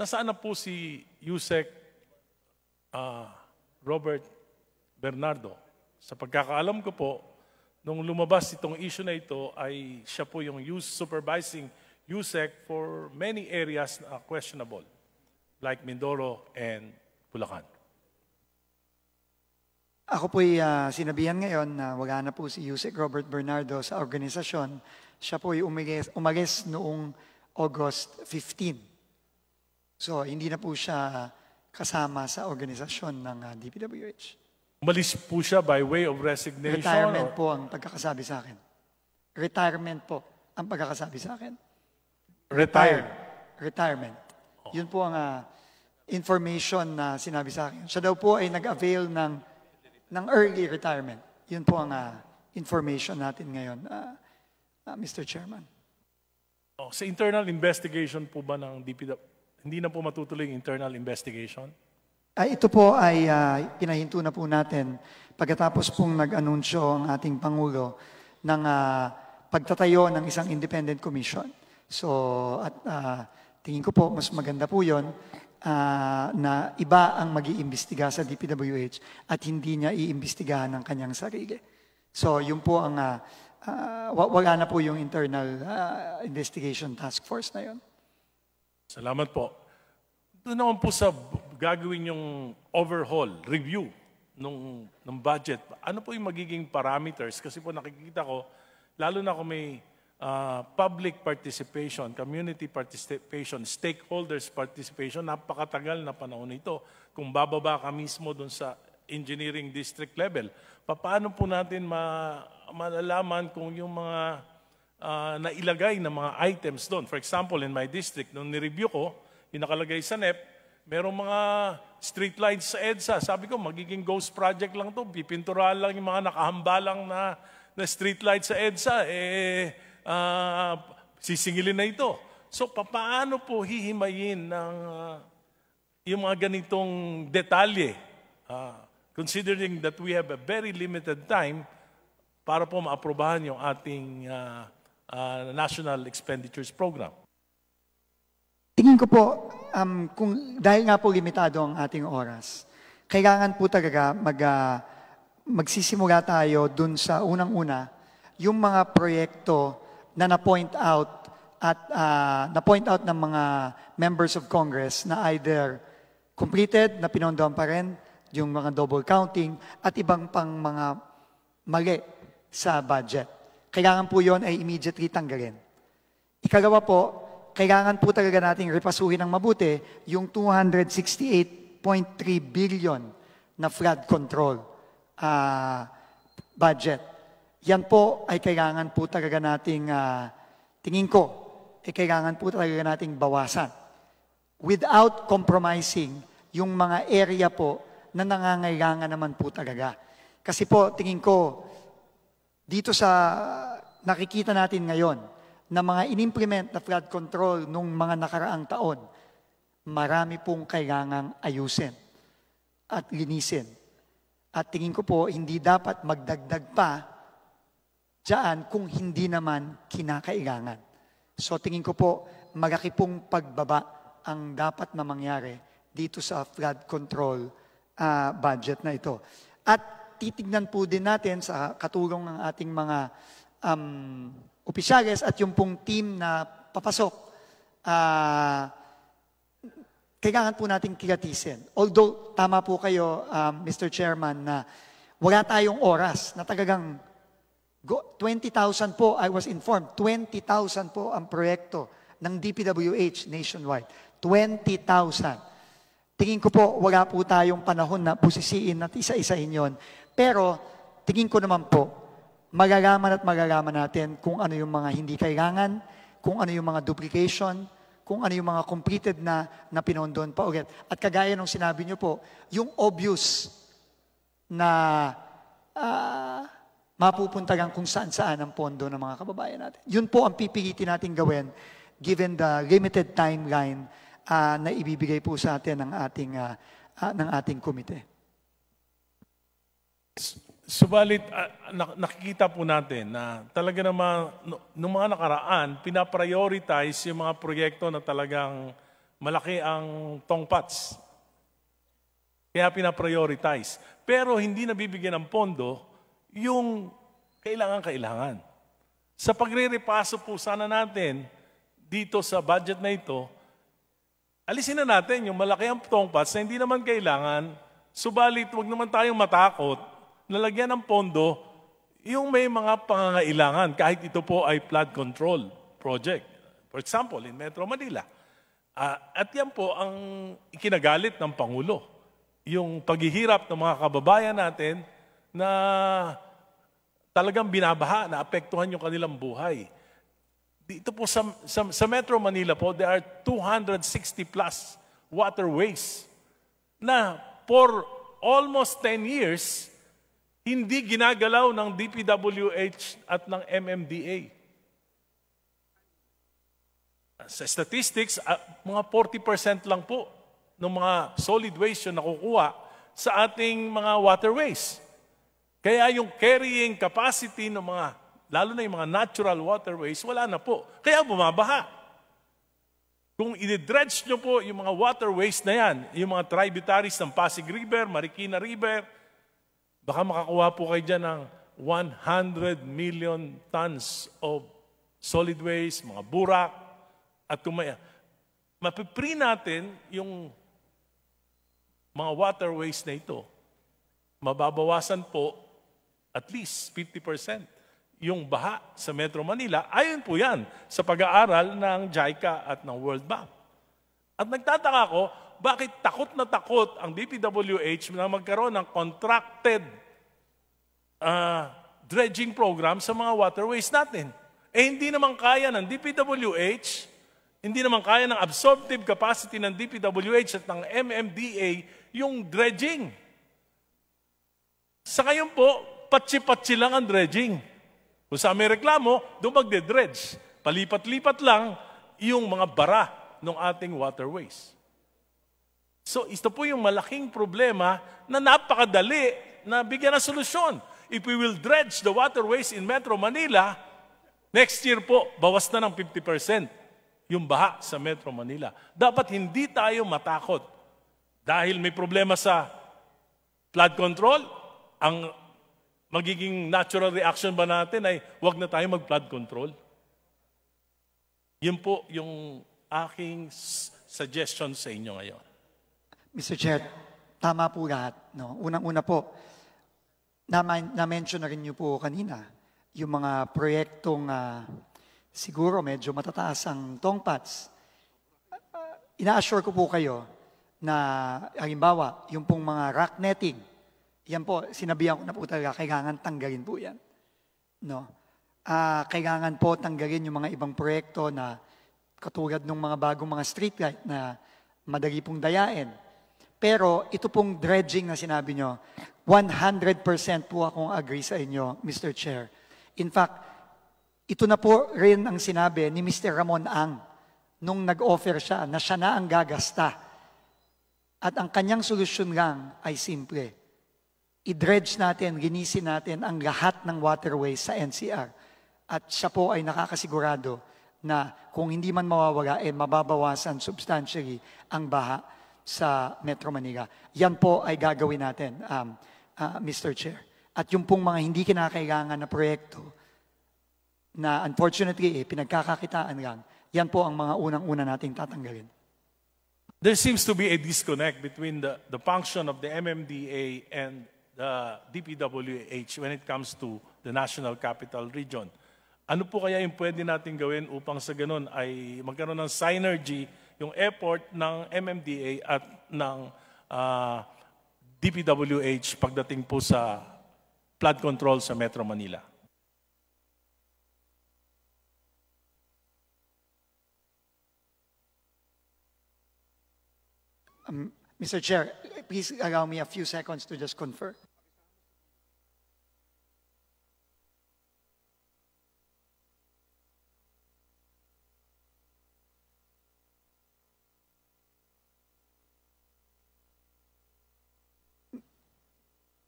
Nasaan na po si Yusek Robert Bernardo? Sa pagkakaalam ko po, nung lumabas itong issue na ito, ay siya po yung supervising Yusek for many areas na questionable, like Mindoro and Bulacan. Ako po'y sinabihan ngayon na wala na po si Yusek Robert Bernardo sa organisasyon. Siya po'y umalis noong August 15. So, hindi na po siya kasama sa organisasyon ng DPWH. Umalis po siya by way of resignation? Retirement po ang pagkakasabi sa akin. Retirement po ang pagkakasabi sa akin. Retired? Retirement. Yun po ang information na sinabi sa akin. Siya daw po ay nag-avail ng early retirement. Yun po ang information natin ngayon, Mr. Chairman. Sa internal investigation po ba ng DPWH, hindi na po matutuloy yung internal investigation? Ito po ay pinahinto na po natin pagkatapos pong nag-anunsyo ang ating Pangulo ng pagtatayo ng isang independent commission. So, at tingin ko po mas maganda po yun na iba ang mag-iimbestiga sa DPWH at hindi niya iimbestigahan ng kanyang sarili. So, yun po ang wala na po yung internal investigation task force na yun. Salamat po. Doon naman po sa gagawin yung overhaul, review ng budget. Ano po yung magiging parameters? Kasi po nakikita ko, lalo na kung may public participation, community participation, stakeholders participation, napakatagal na panahon ito. Kung bababa ka mismo doon sa engineering district level, paano po natin malalaman kung yung mga nailagay na mga items doon? For example, in my district, nung nireview ko, yung nakalagay sa NEP, merong mga street lights sa EDSA. Sabi ko, magiging ghost project lang to. Pipinturahan lang yung mga nakahambalang na street lights sa EDSA. Sisingilin na ito. So, paano po hihimayin ng yung mga ganitong detalye? Considering that we have a very limited time para po maaprobahan yung ating National Expenditures Program. Tingin ko po, dahil nga po limitado ang ating oras, kailangan po talaga magsisimula tayo dun sa unang-una, yung mga proyekto na na-point out ng mga members of Congress na either completed, na pinondohan pa rin, yung mga double counting, at ibang pang mga mali sa budget. Kailangan po yon ay immediately tanggalin. Ikalawa po, kailangan po talaga nating repasuhin ng mabuti yung 268.3 billion na flood control budget. Yan po ay kailangan po talaga nating, tingin ko, kailangan po talaga nating bawasan without compromising yung mga area po na nangangailangan naman po talaga. Kasi po, tingin ko, dito sa nakikita natin ngayon na mga inimplement na flood control nung mga nakaraang taon, marami pong kailangang ayusin at linisin. At tingin ko po, hindi dapat magdagdag pa dyan kung hindi naman kinakailangan. So tingin ko po, malaki pong pagbaba ang dapat na mangyari dito sa flood control budget na ito. At titignan po din natin sa katulong ng ating mga opisyales at yung pong team na papasok, kailangan po natin kilatisin. Although, tama po kayo, Mr. Chairman, na wala tayong oras na talagang 20,000 po, I was informed, 20,000 po ang proyekto ng DPWH nationwide. 20,000. Tingin ko po, wala po tayong panahon na pusisiin at isa-isahin yon. Pero, tingin ko naman po, magalaman natin kung ano yung mga hindi kailangan, kung ano yung mga duplication, kung ano yung mga completed na pinondon pa ulit. At kagaya nung sinabi nyo po, yung obvious na mapupunta lang kung saan-saan ang pondo ng mga kababayan natin. Yun po ang pipilitin natin gawin given the limited timeline na ibibigay po sa atin ng ating komite. Subalit, nakikita po natin na talaga naman, noong mga nakaraan, pinaprioritize yung mga proyekto na talagang malaki ang tongpats. Kaya pinaprioritize. Pero hindi nabibigyan ng pondo yung kailangan-kailangan. Sa pagre-repaso po sana natin dito sa budget na ito, alisin na natin yung malaki ang tongpats na hindi naman kailangan, subalit huwag naman tayong matakot na lagyan ng pondo yung may mga pangangailangan kahit ito po ay flood control project. For example, in Metro Manila. At yan po ang ikinagalit ng Pangulo. Yung paghihirap ng mga kababayan natin na talagang binabaha, na apektuhan yung kanilang buhay. Dito po sa Metro Manila po, there are 260 plus waterways na for almost 10 years, hindi ginagalaw ng DPWH at ng MMDA. Sa statistics, mga 40% lang po ng mga solid waste yung nakukuha sa ating mga waterways. Kaya yung carrying capacity ng mga, lalo na yung mga natural waterways, wala na po. Kaya bumabaha. Kung i-dredge nyo po yung mga waterways na yan, yung mga tributaries ng Pasig River, Marikina River, baka makakuha po kayo dyan ng 100 million tons of solid waste, mga burak, at kung mapipre natin yung mga waterways na ito, mababawasan po at least 50% yung baha sa Metro Manila. Ayon po yan sa pag-aaral ng JICA at ng World Bank. At nagtataka ko, bakit takot na takot ang DPWH na magkaroon ng contracted dredging program sa mga waterways natin? Hindi naman kaya ng DPWH, hindi naman kaya ng absorptive capacity ng DPWH at ng MMDA yung dredging. Sa ngayon po, patsi-patsi lang ang dredging. Kung sa may reklamo, doon magde-dredge. Palipat-lipat lang yung mga bara ng ating waterways. So, ito po yung malaking problema na napakadali na bigyan ng solusyon. If we will dredge the waterways in Metro Manila, next year po, bawas na ng 50% yung baha sa Metro Manila. Dapat hindi tayo matakot. Dahil may problema sa flood control, ang magiging natural reaction ba natin ay huwag na tayo mag-flood control? Yun po yung aking suggestion sa inyo ngayon. Mr. Chair, tama po lahat. No? Unang-una po, na-mention na rin niyo po kanina, yung mga proyektong siguro medyo matataas ang tongpats. Ina-assure ko po kayo na, halimbawa, yung pong mga rock netting, yan po, sinabihan ko na po talaga, kailangan tanggalin po yan. No? Kailangan po tanggalin yung mga ibang proyekto na katulad ng mga bagong mga streetlight na madali pong dayain. Pero ito pong dredging na sinabi nyo, 100% po akong agree sa inyo, Mr. Chair. In fact, ito na po rin ang sinabi ni Mr. Ramon Ang nung nag-offer siya na siya na ang gagasta. At ang kanyang solusyon lang ay simple. I-dredge natin, linisin natin ang lahat ng waterways sa NCR. At siya po ay nakakasigurado na kung hindi man mawawala, mababawasan substantially ang baha sa Metro Manila. Yan po ay gagawin natin, Mr. Chair. At yung pong mga hindi kinakailangan na proyekto na unfortunately pinagkakakitaan lang, yan po ang mga unang-una nating tatanggalin. There seems to be a disconnect between the function of the MMDA and the DPWH when it comes to the National Capital Region. Ano po kaya yung pwede natin gawin upang sa ganun ay magkaroon ng synergy yung effort ng MMDA at ng DPWH pagdating po sa flood control sa Metro Manila? Mr. Chair, please allow me a few seconds to just confer.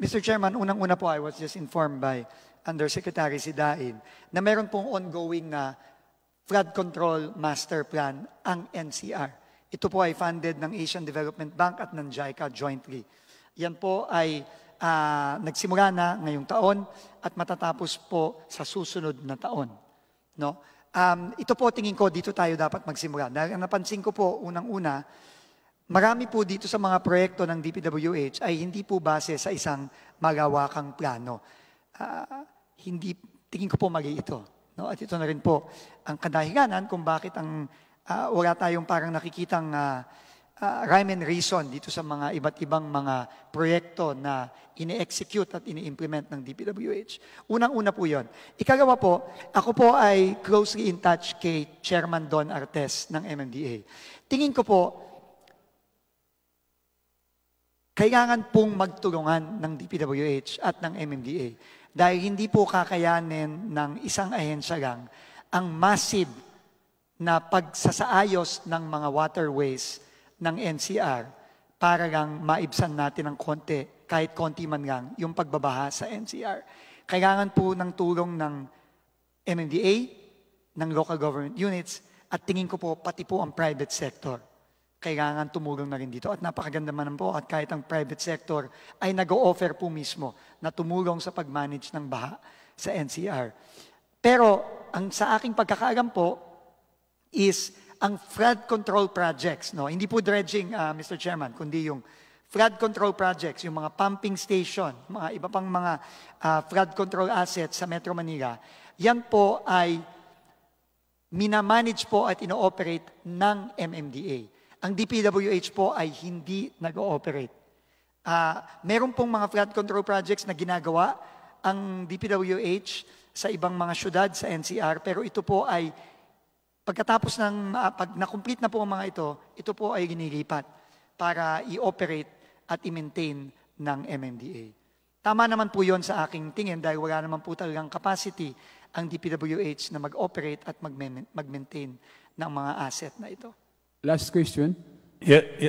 Mr. Chairman, unang-una po, I was just informed by Undersecretary Sidain na meron pong ongoing na flood control master plan ang NCR. Ito po ay funded ng Asian Development Bank at ng JICA jointly. Yan po ay nagsimula na ngayong taon at matatapos po sa susunod na taon. No? Ito po tingin ko, dito tayo dapat magsimula. Dahil napansin ko po, unang-una, marami po dito sa mga proyekto ng DPWH ay hindi po base sa isang malawakang plano. Tingin ko po mali ito. No? At ito na rin po ang kadahilanan kung bakit wala tayong parang nakikitang rhyme and reason dito sa mga iba't ibang mga proyekto na ini-execute at ini-implement ng DPWH. Unang-una po yon. Ikalawa po, ako po ay closely in touch kay Chairman Don Artes ng MMDA. Tingin ko po, kailangan pong magtulungan ng DPWH at ng MMDA dahil hindi po kakayanin ng isang ahensya lang ang massive na pagsasaayos ng mga waterways ng NCR para lang maibsan natin ng konti, kahit konti man lang, yung pagbabaha sa NCR. Kailangan po ng tulong ng MMDA, ng local government units, at tingin ko po pati po ang private sector. Kailangan tumulong na rin dito. At napakaganda man po at kahit ang private sector ay nag-o-offer po mismo na tumulong sa pag-manage ng baha sa NCR. Pero ang sa aking pagkakaalam po is ang flood control projects. No? Hindi po dredging, Mr. Chairman, kundi yung flood control projects, yung mga pumping station, mga iba pang mga flood control assets sa Metro Manila, yan po ay minamanage po at ino-operate ng MMDA. Ang DPWH po ay hindi nag-ooperate. Meron pong mga flood control projects na ginagawa ang DPWH sa ibang mga syudad sa NCR, pero ito po ay pagkatapos pag na-complete na po ang mga ito po ay ginilipat para i-operate at i-maintain ng MMDA. Tama naman po yon sa aking tingin dahil wala naman po talagang capacity ang DPWH na mag-operate at mag-maintain ng mga asset na ito. Last question.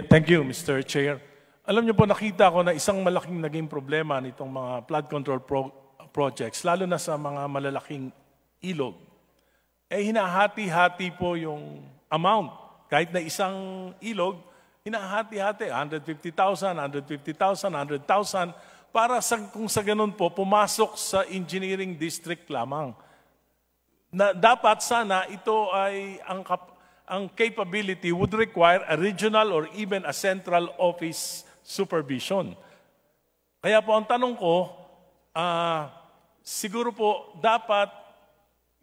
Thank you, Mr. Chair. Alam niyo po, nakita ko na isang malaking naging problema nitong mga flood control projects, lalo na sa mga malalaking ilog. Hinahati-hati po yung amount. Kahit na isang ilog, hinahati-hati, 150,000, 100,000, para kung sa ganun po, pumasok sa engineering district lamang. Na dapat sana ito ay ang capability would require a regional or even a central office supervision. Kaya po ang tanong ko, siguro po dapat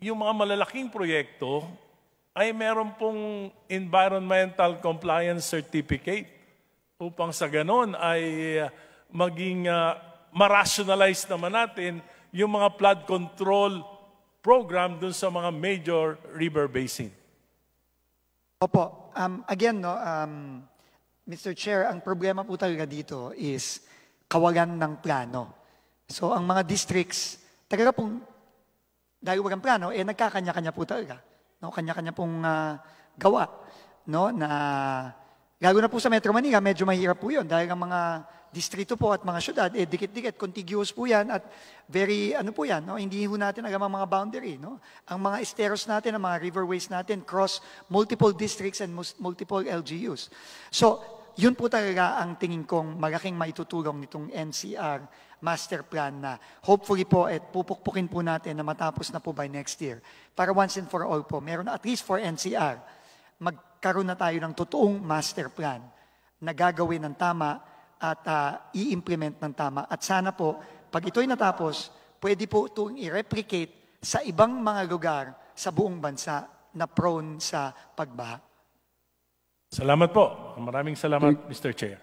yung mga malalaking proyekto ay meron pong environmental compliance certificate upang sa ganon ay maging ma-rationalize naman natin yung mga flood control program dun sa mga major river basin. Opo. Again, no, Mr. Chair, ang problema po talaga dito is kawalan ng plano. So, ang mga districts, talaga pong, dahil walang plano, nagkakanya-kanya po talaga. No? Kanya-kanya pong gawa. No? Na, lalo na po sa Metro Manila, medyo mahirap po yun. Dahil ang mga distrito po at mga syudad, dikit-dikit, contiguous po yan at very, po yan, no? Hindi po natin alam ang mga boundary, no? Ang mga esteros natin, ang mga riverways natin, cross multiple districts and multiple LGUs. So, yun po talaga ang tingin kong malaking maitutulong nitong NCR master plan na hopefully po, pupukpukin po natin na matapos na po by next year. Para once and for all po, meron at least for NCR, magkaroon na tayo ng totoong master plan na gagawin ng tama at i-implement ng tama. At sana po, pag ito'y natapos, pwede po itong i-replicate sa ibang mga lugar sa buong bansa na prone sa pagbaha. Salamat po. Maraming salamat, Mr. Chair.